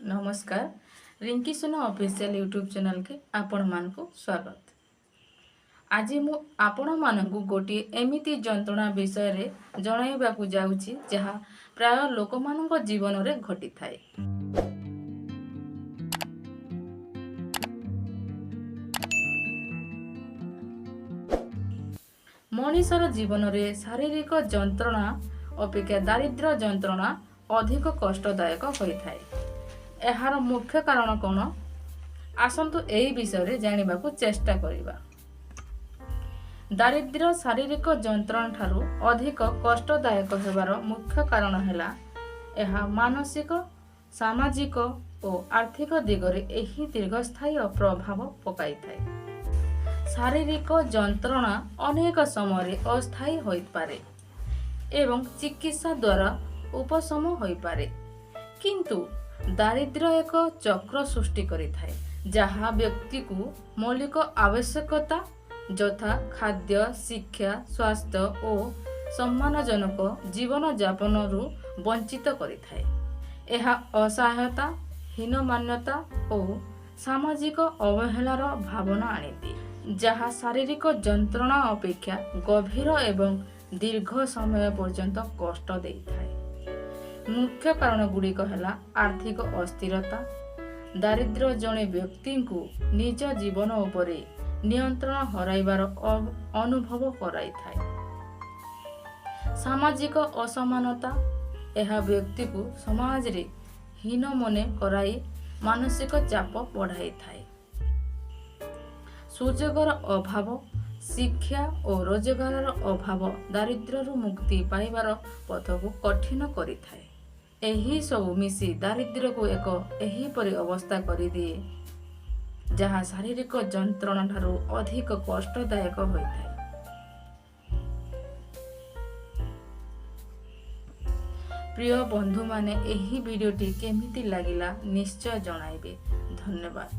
ନମସ୍କାର, ରିଙ୍କି ସୁନା official YouTube ଚ୍ୟାନେଲ୍କେ ଆପଣମାନଙ୍କୁ ସ୍ୱାଗତ। ଆଜି ମୁଁ ଆପଣମାନଙ୍କୁ ଗୋଟିଏ ଏମିତି ଯନ୍ତ୍ରଣା ବିଷୟରେ ଜଣାଇବାକୁ ଯାଉଛି, ଯାହା ପ୍ରାୟ ଲୋକମାନଙ୍କ ଜୀବନରେ ଘଟିଥାଏ। ମଣିଷର ଜୀବନରେ ଶାରୀରିକ ଯନ୍ତ୍ରଣା ଅପେକ୍ଷା ଦାରିଦ୍ର୍ୟ ଯନ୍ତ୍ରଣା ଅଧିକ କଷ୍ଟଦାୟକ ହୋଇଥାଏ। ଏହାର ମୁଖ୍ୟ କାରଣ କ'ଣ? ଆସନ୍ତୁ ଏହି ବିଷୟରେ ଜାଣିବାକୁ ଚେଷ୍ଟା କରିବା। ଦାରିଦ୍ର୍ୟ ଶାରୀରିକ ଯନ୍ତ୍ରଣା ଠାରୁ ଅଧିକ କଷ୍ଟଦାୟକ ହେବାର ମୁଖ୍ୟ କାରଣ ହେଲା, ଏହା ମାନସିକ, ସାମାଜିକ ଓ ଆର୍ଥିକ ଦିଗରେ ଏହି ଦୀର୍ଘସ୍ଥାୟୀ ପ୍ରଭାବ ପକାଇଥାଏ। ଶାରୀରିକ ଯନ୍ତ୍ରଣା ଅନେକ ସମୟରେ ଅସ୍ଥାୟୀ ହୋଇପାରେ ଏବଂ ଚିକିତ୍ସା ଦ୍ୱାରା ଉପଶମ ହୋଇପାରେ, କିନ୍ତୁ ଦାରିଦ୍ର୍ୟ ଏକ ଚକ୍ର ସୃଷ୍ଟି କରିଥାଏ, ଯାହା ବ୍ୟକ୍ତିକୁ ମୌଳିକ ଆବଶ୍ୟକତା ଯଥା ଖାଦ୍ୟ, ଶିକ୍ଷା, ସ୍ୱାସ୍ଥ୍ୟ ଓ ସମ୍ମାନଜନକ ଜୀବନଯାପନରୁ ବଞ୍ଚିତ କରିଥାଏ। ଏହା ଅସହାୟତା, ହୀନମାନ୍ୟତା ଓ ସାମାଜିକ ଅବହେଳାର ଭାବନା ଆଣିଦିଏ, ଯାହା ଶାରୀରିକ ଯନ୍ତ୍ରଣା ଅପେକ୍ଷା ଗଭୀର ଏବଂ ଦୀର୍ଘ ସମୟ ପର୍ଯ୍ୟନ୍ତ କଷ୍ଟ ଦେଇଥାଏ। ମୁଖ୍ୟ କାରଣ ଗୁଡ଼ିକ ହେଲା ଆର୍ଥିକ ଅସ୍ଥିରତା। ଦାରିଦ୍ର୍ୟ ଜଣେ ବ୍ୟକ୍ତିଙ୍କୁ ନିଜ ଜୀବନ ଉପରେ ନିୟନ୍ତ୍ରଣ ହରାଇବାର ଅନୁଭବ କରାଇଥାଏ। ସାମାଜିକ ଅସମାନତା। ଏହା ବ୍ୟକ୍ତିକୁ ସମାଜରେ ହୀନ ମନେ କରାଇ ମାନସିକ ଚାପ ବଢ଼ାଇଥାଏ। ସୁଯୋଗର ଅଭାବ। ଶିକ୍ଷା ଓ ରୋଜଗାରର ଅଭାବ ଦାରିଦ୍ର୍ୟରୁ ମୁକ୍ତି ପାଇବାର ପଥକୁ କଠିନ କରିଥାଏ। ଏହି ସବୁ ମିଶି ଦାରିଦ୍ର୍ୟକୁ ଏକ ଏହିପରି ଅବସ୍ଥା କରିଦିଏ, ଯାହା ଶାରୀରିକ ଯନ୍ତ୍ରଣା ଠାରୁ ଅଧିକ କଷ୍ଟଦାୟକ ହୋଇଥାଏ। ପ୍ରିୟ ବନ୍ଧୁମାନେ, ଏହି ଭିଡ଼ିଓଟି କେମିତି ଲାଗିଲା ନିଶ୍ଚୟ ଜଣାଇବେ। ଧନ୍ୟବାଦ।